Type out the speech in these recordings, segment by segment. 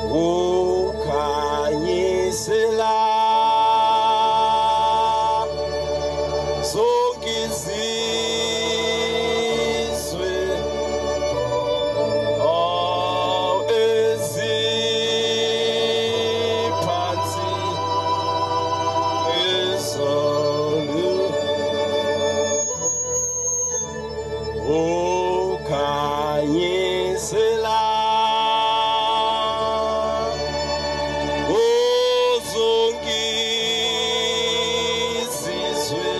Ukhanyisela zonke izizwe, oh eziphansi ezulu. Ukhanyisela zonke izizwe,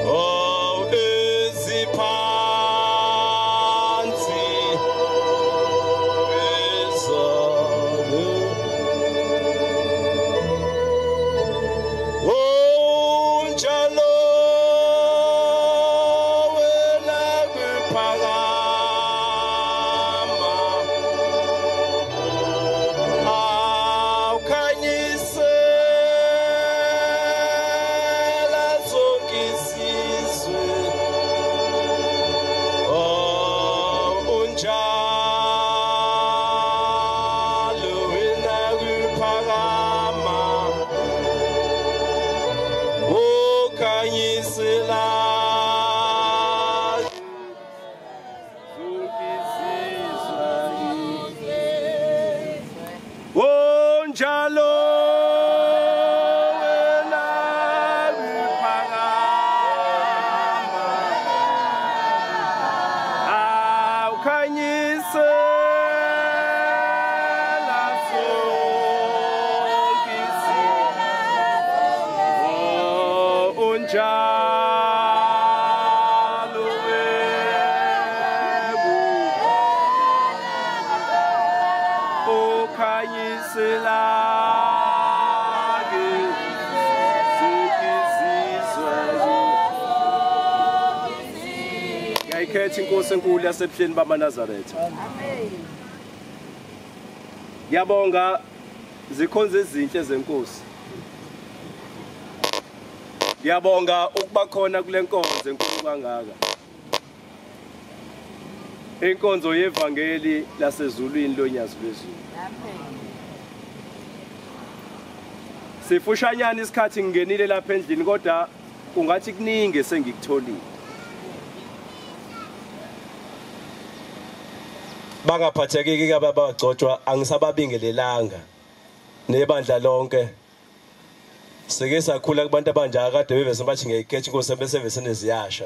oh eziphansi ezulu. Unjalo wena kuphakama, awukhanyisela zonke izizwe. Oh unjalo wena kuphakama, ukhanyisela zonke izizwe. Unjalo wena kuphakama, awukhanyisela zonke izizwe. Oh unjalo wena ukhanyisela zonke izizwe. Ngiyayikhetha inkosi enkulu yasebuhleni bamaNazaretha. Ngiyabonga zikhonze ezinhle zenkosi. Ngiyabonga ukuba khona kule nkonzo enkulu kangaka. Inkonzo yevangeli lasezulwini lonyazi lwezulu. Sifushanyana isikhathi ngingenile lapha endlini, kodwa ungathi kuningi sengikutholile. Bangaphathekiki ke abagcotshwa, angisababingelelanga nebandla lonke. Sike sakhula kubantu abanjaka kade bevese bathi ngiyayikhetha inkosi bese bese neziyasha.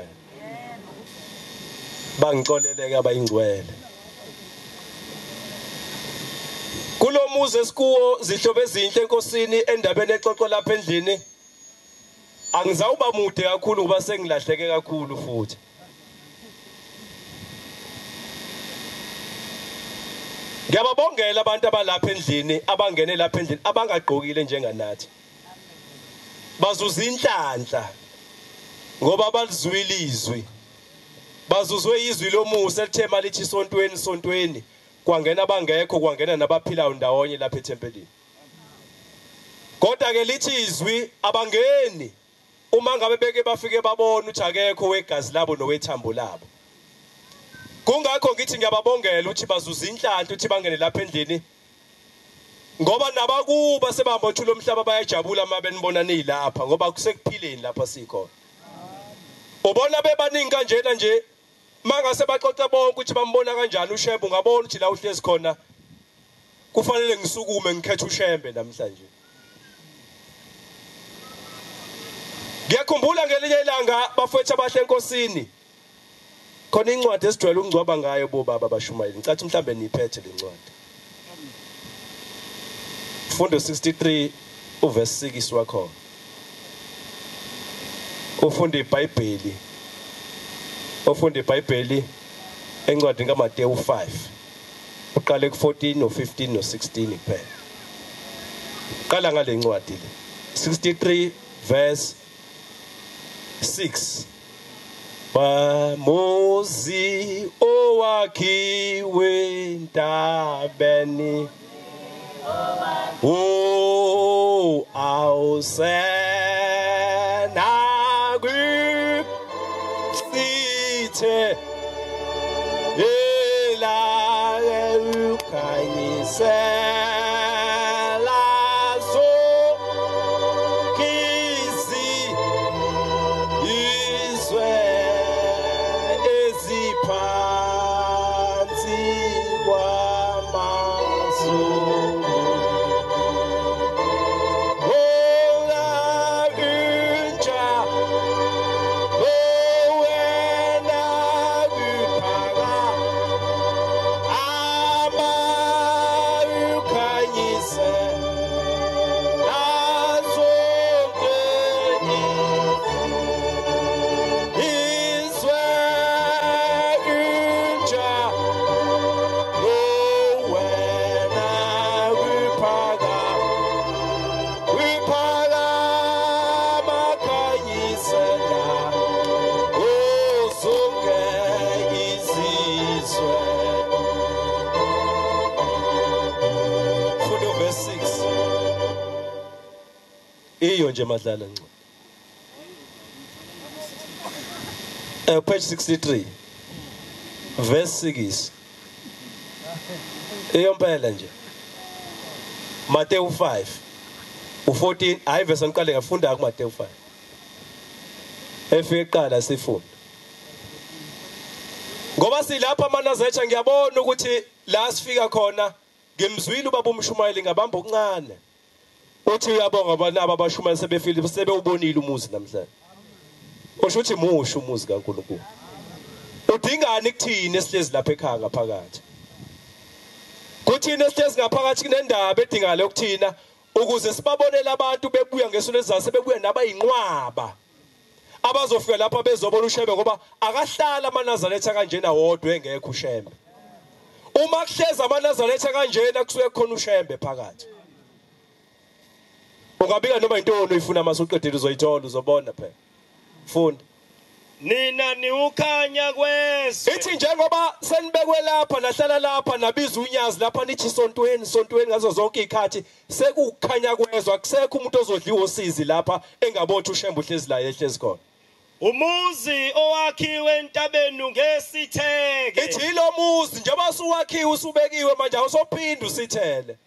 Bangixoleleke abayingcwele. Kulomuzi esikuwo zihlobo ezinhle enkosini endabeni exoxo lapha endlini. Angizawuba mude kakhulu ngoba sengilahleke kakhulu futhi. Ngiyababongela abantu abalapha endlini, abangene lapha endlini, abangagqokile njenganathi. Bazuza inhlanhla ngoba balizwile izwi. Bazuzwe izwi lomusa elithe malithi sontweni sontweni, kwangena abangekho, kwangena nabaphilayo ndawonye lapha ethempelini. Kodwa ke lithi izwi abangeni uma ngabe beke bafike babona ukuthi akekho wegazi labo nowethambo labo. Kungakho ngithi ngiyababongela ukuthi bazuza inhlanhla ukuthi bangene lapha endlini, ngoba nabakuba sebahamba othula umhlaba bayajabula uma benibona nilapha, ngoba kusekuphileni lapha sikhona. Ubona bebaningi kanjena nje, mangase baxoxe bonke ukuthi bambona kanjani uShembe, ungabona ukuthi la uhlezi khona kufanele ngisukume ngikhethe uShembe namhlanje. Ngiyakhumbula ngelinye ilanga bafowethu abahle enkosini, khona incwadi esijwayele ukungcwaba ngayo bobaba abashumayeli. Ngicathi mhlambe niyiphethe le ncwadi. Fundo 63 uverse 6 wakhona. Ufunda iBhayibheli. Ufunda iBhayibheli encwadini kaMateyu 5. Uqale ku14 no15 no16 kuphela. Qala ngale ncwadi le. 63 verse 6. Bamuzi owakhiwe entabeni, oh awusenakusithe ela Khanyisela zonke izizwe eziphansi kwamazulu. Iyo nje madlala ncwadi. Page 63 verse 6. Iyo mpela nje. Matthew 5 u14 hayi verse ngiqale ngafunda ku Matthew 5. Efike qala sifunda. Ngoba silapha amaNazaretha ngiyabona ukuthi la sifika khona ngimzwile ubaba umshumayeli ngabamba okuncane. Uthi uyabonga abantu abashumayela sebefile sebewubonile umuzi namhlanje. Usho ukuthi musho umuzi kaNkulunkulu. Udingani kuthini esihlezi lapha ekhaya ngaphakathi? Kuthini esihlezi ngaphakathi kunendaba edingale ukuthina ukuze sibabonele abantu bebuya ngesonto elizayo sebebuya nabayinqwaba. Abazofika lapha bezobona uShembe ngoba akahlala amaNazaretha kanjena wodwa engekho uShembe. Uma kuhleza amaNazaretha kanjena kusuke khona uShembe phakathi. Ungabika noma intoni oyifuna mase uqedile uzoyithola uzobona phela. Funda. Nina niukhanya kwezwe. Ithi njengoba senibekwe lapha nahlala lapha nabiza unyazi lapha nithi sontweni sontweni ngazo zonke izikhathi sekukhanya kwezwe akusekho umuntu ozodliwa osizi lapha engabothi uShembe uhlezi la ehlezi khona. Umuzi owakhiwe entabeni ngesitheke. Ithi lo muzi njengoba suwakhiwe usubekiwe manje awusophinda usithele.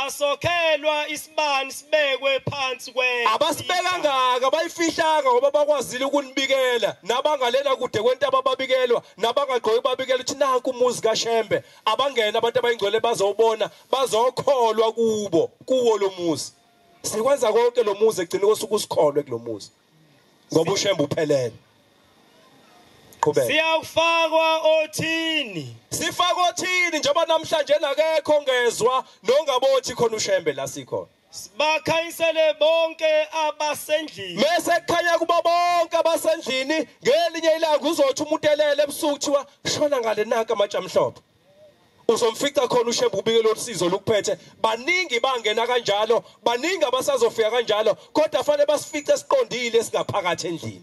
Asokhelwa isibani sibekwe phansi kwe. Abasibeka ngaka bayifihlanga ngoba bakwazile ukunibikela nabangalela kude kwentaba ababikelwa nabangagqoki babikela ukuthi nanku umuzi kaShembe abangena abantu abayingcwele bazobona bazokholwa kubo kuwo lo muzi. Sikwenza konke lo muzi egcina kosuku sikholwe kulomuzi ngoba uShembe uphelele. Qhubeka. Siyakufakwa othini. Sifakwa othini njengoba namhlanje nakekho ngezwa nongabothi khona uShembe la sikhona. Bakhanyisele bonke abasendlini. Mase kukhanya kuba bonke abasendlini ngelinye ilanga uzothi umuntu elele ebusuku kuthiwa shona ngale nanka amatshe amhlophe. Uzomfica khona uShembe ubikele usizo lokuphethe. Baningi bangena kanjalo, baningi abasazofika kanjalo, kodwa fanele basifice siqondile esingaphakathi endlini.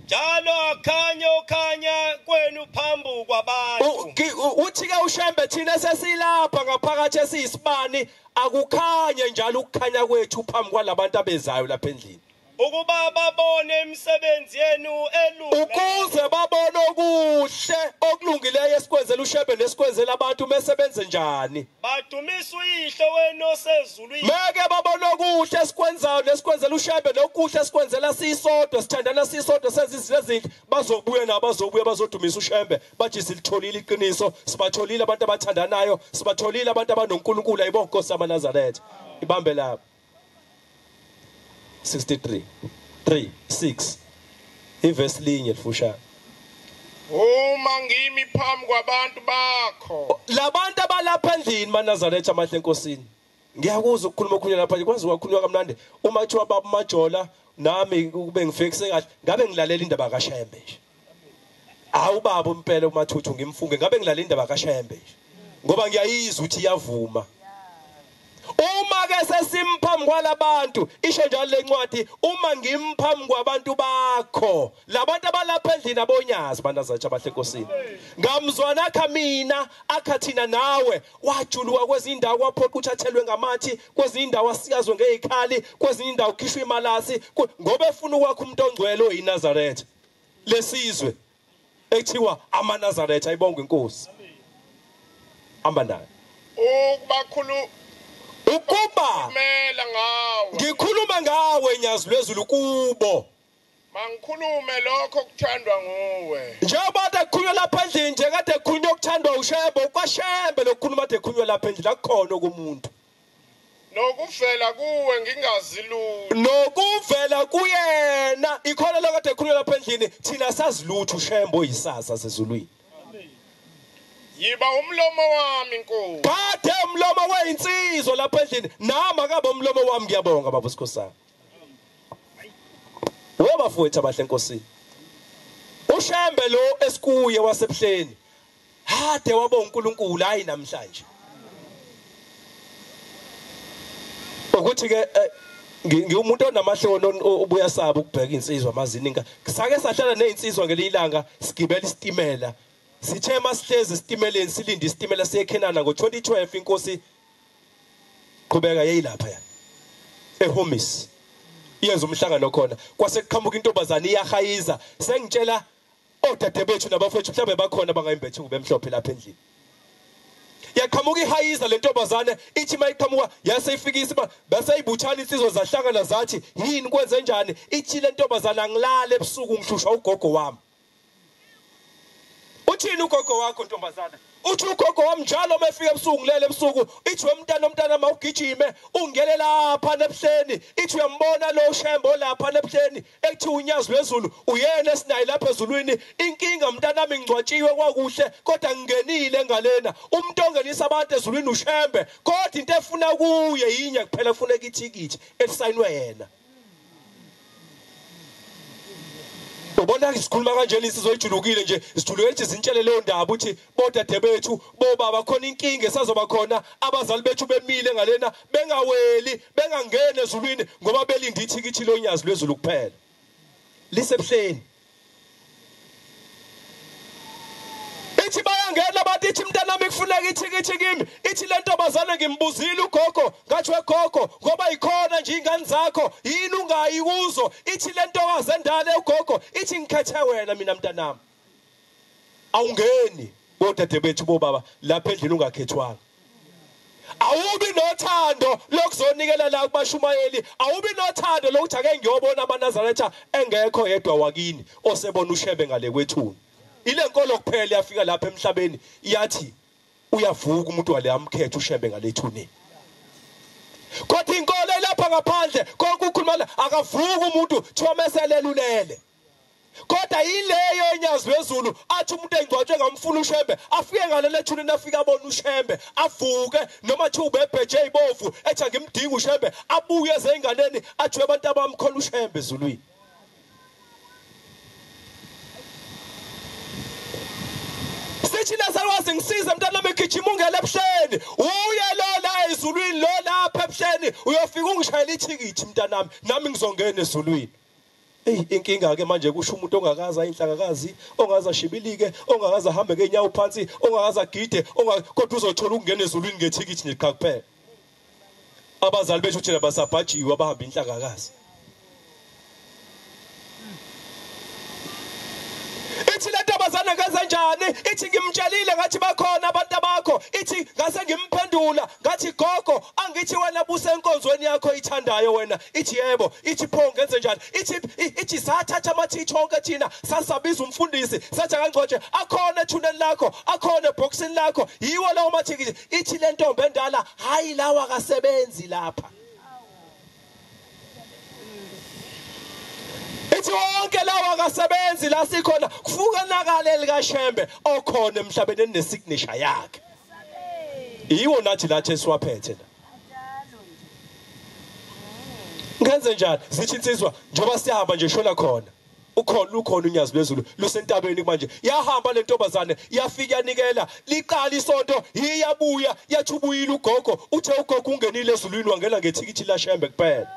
Njalo akhanya okhanya kwenu phambi kwabantu. Uthi ke uShembe thina sesilapha ngaphakathi esiyisibani akukhanye njalo ukukhanya kwethu phambi kwalabantu abezayo lapha endlini. Ukuba babone imisebenzi yenu elungileyo. Ukuze babone okuhle okulungileyo esikwenzela uShembe nesikwenzela abantu mesebenze njani. Badumise uyihlo wenu osezulwini. Meke babone okuhle esikwenzayo nesikwenzela uShembe nokuhle esikwenzela sisodwa sithandana sisodwa senze izinto ezinhle bazobuya nabo bazobuya bazodumisa uShembe bathi silitholile iqiniso sibatholile abantu abathandanayo sibatholile abantu abanoNkulunkulu ayibonke Nkosi yamaNazaretha. Ibambe lapho. 63 3 6 ivesi linye lifushane. Uma ngimi phambi kwabantu bakho. Labantu abalapha endlini maNazaretha amahle enkosini. Ngiyakuzwa ukukhuluma okhunye lapha kwazi wakhulunywa kamnandi uma kuthiwa baba Majola nami kube ngifikise kahle ngabe ngilalela indaba kaShembe nje. Hawu baba impela uMathuthu ngimfunge ngabe ngilalela indaba kaShembe nje. Ngoba ngiyayizwa ukuthi iyavuma. Uma ke sesimphambi kwalabantu isho njalo lencwadi uma ngimphambi kwabantu bakho labantu abalapha endlini abonyazi banazathi abahle enkosini ngamzwana akha mina akha thina nawe wajuluka kwezinye indawo kwaphoqa ukuthi athelwe ngamathi kwezinye indawo asikazwe ngezikhali kwezinye indawo khishwa imalasi ngoba efuna ukwakha umuntu ongcwele oyiNazaretha lesizwe ekuthiwa amaNazaretha ayibonga inkosi. Hamba nayo. Ukuba mela ngawe, ngikhuluma ngawe Nyazi lwezulu kubo. Mangikhulume lokho okuthandwa nguwe. Njengoba kade kukhulunywa lapha endlini nje, kade kukhulunywa okuthandwa uShembe, kwaShembe lokukhuluma kade kukhulunywa lapha endlini, akukhona kumuntu. Nokuvela kuwe ngingazi lutho. Nokuvela kuyena ikhona lokho kade kukhulunywa lapha endlini, thina sazi lutho uShembe oyisasa sezulwini. Yiba umlomo wami Nkosi. Kade umlomo weyinsizwa lapha endlini, nami akabe umlomo wami. Ngiyabonga baba Sikhosana. Webafowethu abahle enkosini. uShembe lo esikuye wasebuhleni hade waba uNkulunkulu hayi namhlanje. Ukuthi ke ngiwumuntu onamahloni obuya saba ukubheka insizwa amazininga. Sake sahlala nezinsizwa ngelilanga sigibela isitimela. Sithe masihlezi esitimeleni silinde isitimela siyekhenana ngo2012 inkosi qhubeka yeyilapha ya eHomis. Iyenza umhlangano khona, kwase kuqhamuka intombazana iyahayiza. Sengitshela odade bethu nabafowethu mhlawumbe bakhona abangayimbethe kube emhlophe lapha endlini. Yaqhamuka ihayiza le ntombazane, ithi mayiqhamuka yase ifikisa bese ibuthana insizwa zahlangana zathi yini kwenze njani. Ithi le ntombazana angilale ebusuku ngihlushwa ugogo wami. Uthini ugogo wakho ntombazana? Uthi ugogo wami njalo uma efika ebusuku ngilele ebusuku, ithi wemntana omntana mawugijime ungele lapha nebuhleni. Ithi uyambona lo Shembe lapha nebuhleni ethi uNyazi lwezulu uyena esinayi lapha ezulwini. Inkinga mntanami ngcwatshiwe kwakuhle kodwa ngingenile ngalena. Umuntu ongenisa abantu ezulwini uShembe, kodwa into efuna kuye yinye kuphela, kufuneka ithikithi elisayinwe yena. Ubona isikhuluma kanje lisizoyijulukile nje, sijuluke nje izintshele leyo ndaba ukuthi bodade bethu bobaba khona inkinga esazoba khona, abazali bethu bemile ngalena bengaweli bengangena ezulwini ngoba belinde ithikithi loNyazi lwezulu kuphela. Lisebuhleni. Ithi bayangena bathi ithi mntanami kufuneka ithikithi kimi. Ithi le ntombazane ngimbuzile ugogo, ngathi wegogo ngoba ikhona nje ingane zakho yini ungayi kuzo. Ithi le ntokazi endala ugogo ithi ngikhethe wena mina mntanami. Awungeni bodade bethu bobaba lapha endlini ungakhethwanga. Awubi nothando lokuzonikela la kubashumayeli, awubi nothando lokuthi ake ngiyobona amaNazaretha engekho yedwa wakini osebona uShembe ngale kwethuna. Ile nkolo kuphela yafika lapha emhlabeni yathi uyavuka umuntu wale amkhethe uShembe ngalethuneni. Kodwa inkolo elapha ngaphandle konke ukukhuluma akavuka umuntu thiwa meselelulele. Kodwa yileyo eNyazi lwezulu athi umuntu engcwatshwe ngamfuna uShembe afike ngalele thuneni afike abone uShembe avuke, noma thi ubebheje ibovu ethi angimdinga uShembe, abuye ezenganeni athi abantu abamkhola uShembe ezulwini. Sithi lasalwazi ngisize mntanami gijima ungele ebuhleni, uye lo la ezulwini lo lapha ebuhleni uyofika ungishayela ithikithi mntanami nami ngizongena ezulwini. Ey inkinga ke manje kusho umuntu ongakaza inhlakakazi, ongaza shibilike, ongakaza hambe ngenyawo phansi, ongakaza gide, kodwa uzothola ukungena ezulwini ngethikithi nje qha kuphela. Abazali bethu thina basabhajiwe abahamba inhlakakazi. Ithi le ntombazane ngenze njani? Ithi ngimtshelile ngathi bakhona abantu abakho. Ithi ngase ngimphendula ngathi gogo angithi wena buse enkonzweni yakho ithandayo wena. Ithi yebo. Ithi pho ngenze njani? Ithi sathatha amathithi onke thina sasabiza umfundisi sathi akangcwatshe akhona ethuneni lakho akhona ebhokisini lakho yiwo lawo mathikithi. Ithi le ntombi endala hayi lawa akasebenzi lapha. Ithi wonke lawa akasebenzi la sikhona kufuka nakale likaShembe okhona emhlabeni enesignature yakhe. Yiwo nathi lathi esiwaphethe la. Ngenze njani? Sithi insizwa njengoba siyahamba nje shona khona. Ukhona ukhona uNyazi lwezulu lusentabeni manje. Yahamba le ntombazane yafika yanikela liqala isonto iyabuya yathi ubuyile ugogo, uthe ugogo ungenile ezulwini wangena ngethikithi laShembe kuphela.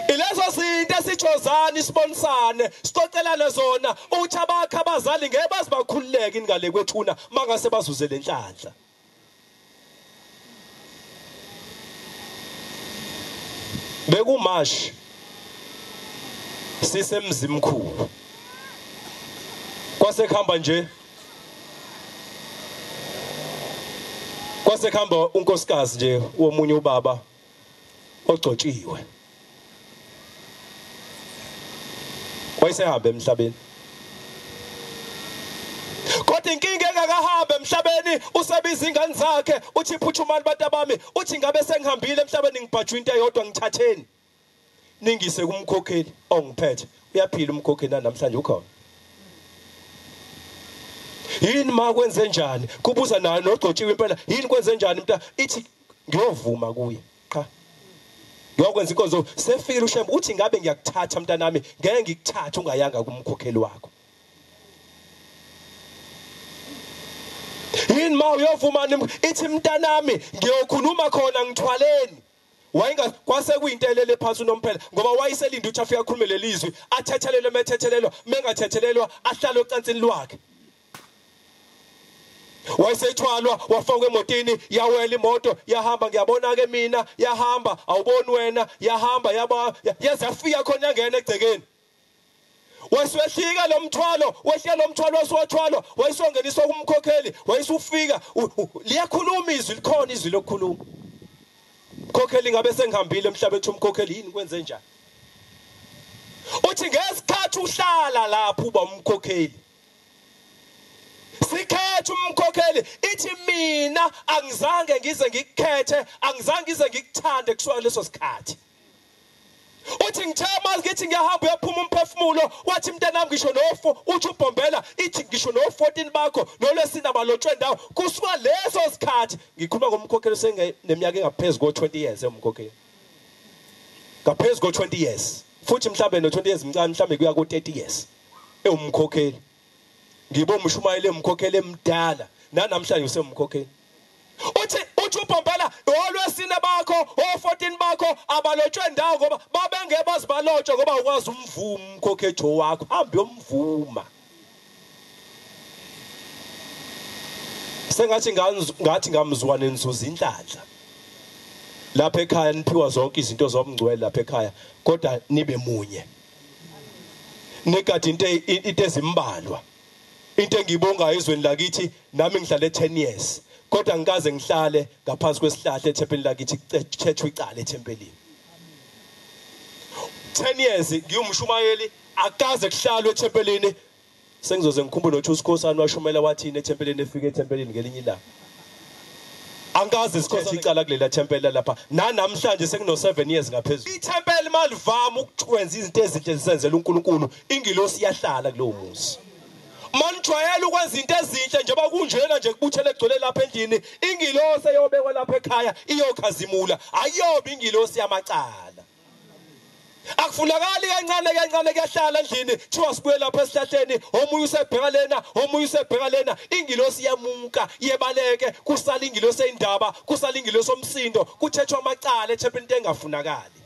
Ilezo zinto esijozana isibonisane sicocelane zona uthi abakhe abazali ngeke bazibakhululeke ingale kwethuna mangase bazuze lenhlanhla. Bekumashi sisemzimkhulu kwase kuhamba nje Kwase kuhamba unkosikazi nje womunye ubaba ogcotshiwe. Wayesehamba emhlabeni. Kodwa inkinga engakahamba emhlabeni usebiza ingane zakhe uthi phuthumani bantu abami, uthi ngabe sengihambile emhlabeni ngibhajwe into eyodwa, ngithatheni ningise kumkhokheli ongiphethe. Uyaphila umkhokheli namhlanje ukhona. Yini ma kwenze njani? Kubuza naye nogcotshiwe impela, yini kwenze njani mnta? Ithi ngiyovuma kuye. Cha. Ngiyokwenza inkonzo. Sefikile uShembe uthi ngabe ngiyakuthatha mntanami, ngeke ngikuthathe ungayanga kumkhokheli wakho. Yini ma uyovuma? Ithi mntanami ngiyokhuluma khona ngithwaleni. Wayinga kwase kuyintelele phansi unomphela ngoba wayeselinda ukuthi afike akhulume lelizwi, athethelelwe methethelelwa, mengathethelelwa ahlale ocansini lwakhe. Wayesethwalwa wafakwa emotini, yawela imoto yahamba. Ngiyabona ke mina yahamba, awuboni wena, yahamba yaba yaze yafika khona yangena egcekeni. Wayesehlika lo mthwalo, wehla lo mthwalo wasiwathwalwa, wayesongeniswa kumkhokheli, wayesufika liyakhuluma izwi, likhona izwi lokukhuluma. Mkhokheli ngabe sengihambile emhlabeni, umkhokheli yini kwenze njani? Uthi ngesikhathi uhlala lapho uba umkhokheli. Sikhethe umkhokheli, ithi mina angizange ngize ngikukhethe, angizange ngize ngikuthande kusuka leso sikhathi. Uthi ngithe manje ngithi ngiyahamba uyaphuma umphefumulo, wathi mntanami ngisho no4 uthi ubhombela, ithi ngisho no14 bakho nolwesina balotshwe ndawo kusuka leso sikhathi. Ngikhuluma ngomkhokheli sengineminyaka engaphezulu ko20 years emkhokheli. Ngaphezulu ko20 years. Futhi mhlambe no20 years mncane, mhlambe kuya ko30 years ewumkhokheli. Ngibo umshumayeli emkhokheli emdala, nanamhlanje usemkhokheli. Uthi ubhombela olwesine bakho o14 bakho abalotshwe ndawo ngoba babengeke bazibalotshwe ngoba ukwazi umvuma umkhokhetho wakho, hambe uyomvuma. Sengathi ngathi ngamzwane nizuza inhlanhla. Lapha ekhaya niphiwa zonke izinto zomngcwele lapha ekhaya, kodwa nibe munye. Nigade into ezimbalwa. Into engibongayo ezweni lakithi, nami ngihlale 10 years. Kodwa ngikaze ngihlale ngaphansi kwesihlahla ethempelini lakithi, kuthethwe icala ethempelini. 10 years ngiyumshumayeli, akaze kuhlalwe ethempelini. Sengizoze ngikhumbule nothi uSikhosana washumela wathini ethempelini, efika ethempelini ngelinye ilanga. Angikaze sikhethe icala kulela thempela lapha. Nanamhlanje sekuno 7 years ngaphezulu. Ithempeli malivama ukwenza izinto ezinhle zisenzela uNkulunkulu, ingilosi iyahlala kulowo muzi. Manijwayele ukwenza into ezinhle njengoba kunjena nje kubuthele egcwele lapha endlini, ingilosi eyobekwa lapha ekhaya iyokhazimula, ayiyobe ingilosi yamacala. Akufunakali kancane kancane kuyahlala endlini, thiwa sibuye lapha esihlahleni, omunye usebheka lena, omunye usebheka lena, ingilosi iyamuka iyebaleke, kusala ingilosi eyindaba, kusala ingilosi omsindo, kuthethwa amacala ethempelini, into engafunakali.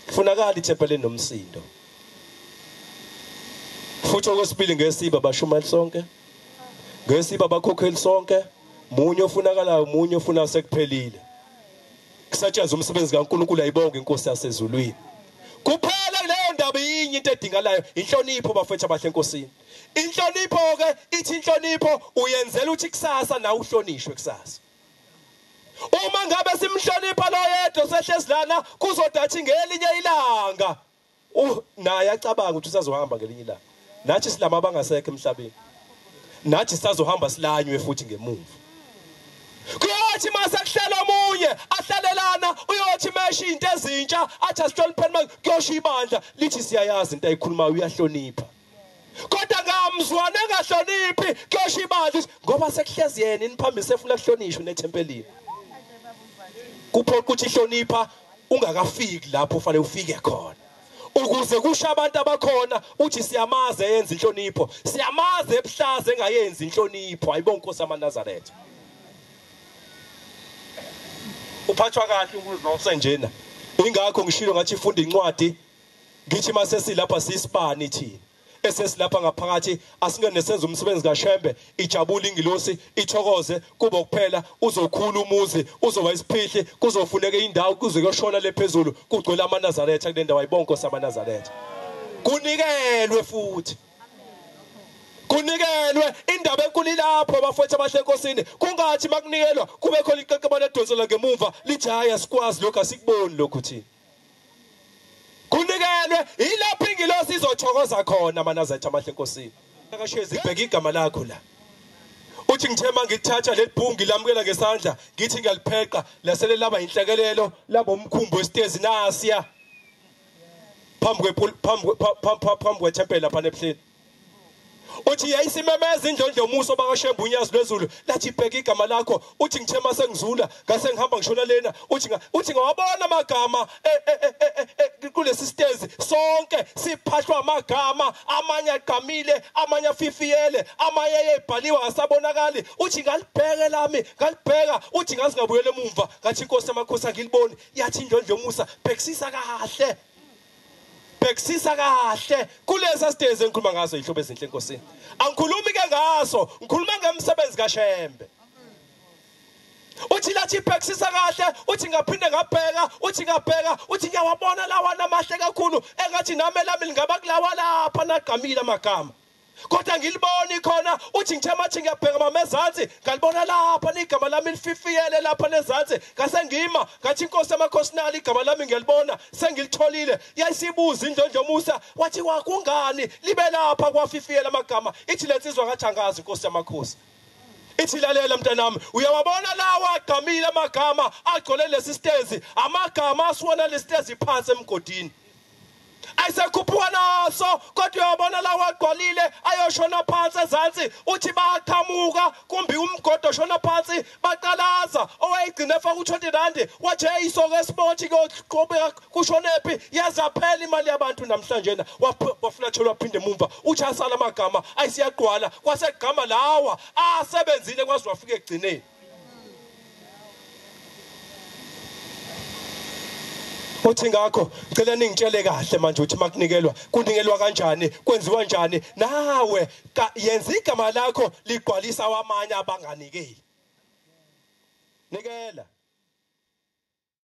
Kufunakala ithempelini nomsindo. Futhi okwesibili ngesiba bashumayeli sonke, ngesiba bakhokheli sonke, munye ofunakalayo, munye ofuna sekuphelile. Kusetshenzwa umsebenzi kaNkulunkulu, ayibonge inkosi yasezulwini. Kuphela leyo ndaba yinye into edingalayo, inhlonipho bafethu abahle enkosini. Inhlonipho ke ithi inhlonipho uyenzela ukuthi kusasa nawe uhlonishwe kusasa. Uma ngabe simhlonipha lo yedwa sehlezi lana, kuzodathi ngelinye ilanga naye acabanga ukuthi usazohamba ngelinye ilanga. Nathi silama abangasekho emhlabeni, nathi sisazohamba silanywe futhi ngemuva. Kuyothi mase kuhlela omunye ahlalelana, uyothi mesha into ezintsha athi asihlonipheni, manje kuyosho ibandla lithi siyayazi into ayikhulumayo, uyahlonipha. Kodwa ngamzwana engahloniphi, kuyosho ibandla ngoba sekuhlezi yena iniphambili sefuna kuhlonishwe nethempelini. Kuphoqa ukuthi ihlonipha ungakafiki lapho ufanele ufike khona, ukuze kusho abantu abakhona uthi siyamaze eyenza inhlonipho, siyamaze ebuhlaza engayenzi inhlonipho. Ayibonke Nkosi yamaNazaretha. Uphathwa kahle ukuze njena. Ingakho ngishilo ngathi ifunda incwadi, ngithi mase silapha sisipani thina esesilapha ngaphakathi, asingene senze umsebenzi kaShembe, ijabule ingilosi ithokoze, kuba kuphela uzokhula umuzi, uzoba isiphihli, kuzofuneka indawo kuze kuyoshona lephezulu, kugcwele amaNazaretha kule ndawo. Ayibonke Nkosi yamaNazaretha. Kunikelwe futhi, kunikelwe indawo. Indaba enkulu ilapho bafowethu abahle enkosini, kungathi makunikelwa kube khona iqeqebana edonsela ngemuva lithi hayi asikwazi lokho, asikuboni lokhu thina. Kunikelwe ilapho ingilosi izothokoza khona manazaretha amahle enkosini. Akashezi bheka igama lakho la. Uthi ngithe mangithatha leli bhungu lamukela ngesandla ngithi ngiyalipheqa lasele laba inhlekelelo labo umkhumbi wesitezi nasiya phambi phambi kwethempeli lapha nebuhleni. Uthi yayisimemeza indlondlo yomuso bakaShembe unyazi lwezulu lathi bheka igama lakho. Uthi ngithe masengizula ngase ngihamba ngishona lena. Uthi ngawabona amagama kulesi sitezi sonke siphahlwa amagama, amanye agqamile, amanye afifiyele, amanye ayebhaliwe asabonakali. Uthi ngalibheke lami, ngalibheka. Uthi ngaze ngabuyela emumva ngathi inkosi amakhosi angiliboni. Yathi indlondlo yomusa bhekisisa kahle, bhekisisa kahle kulesa sitezi engikhuluma ngaso ihlobo ezinhle enkosini. Angikhulumi ke ngaso, ngikhuluma ngemsebenzi kaShembe. Uthi lathi bhekisisa kahle, uthi ngaphinde ngabheka, uthi ngabheka, uthi ngiyawabona lawa namahle kakhulu engathi nami lami lingaba kulawa lapha nagqamile amagama, kodwa ngiliboni khona. Uthi ngithe mathi ngiyabheka mamezansi ngalibona lapha igama lami lififiyele lapha lezansi, ngase ngima ngathi inkosi amakhosi nali igama lami ngiyalibona sengilitholile. Yayisibuza indlondlo yomusa wathi wakungani libe lapha kwafifiyela amagama. Ithi lensizwa ngathi angazi inkosi yamakhosi. Ithi lalela mntanami, uyawabona lawa agqamile amagama agcwele lesi sitezi, amagama asiwona lesitezi phansi emgodini ayisekhuphuka naso, kodwa uyabona lawa agqwalile ayoshona phansi ezansi. Uthi baqhamuka kumbi umgodo oshona phansi baqalaza, owayegcina efaka u20 rand wathi eyisoke esibothi kuyoqhubeka kushonephi, yazaphela imali yabantu namhlanje na. Wafulatshelwa waphinde emumva. Uthi asala amagama ayisiyagqwala kwasegqama lawa asebenzile kwaze wafika ekugcineni. Uthi ngakho ngicela ningitshele kahle manje ukuthi makunikelwa kunikelwa kanjani, kwenziwa njani. Nawe yenza igama lakho ligqwalisa wamanye abanganikeli. Nikela.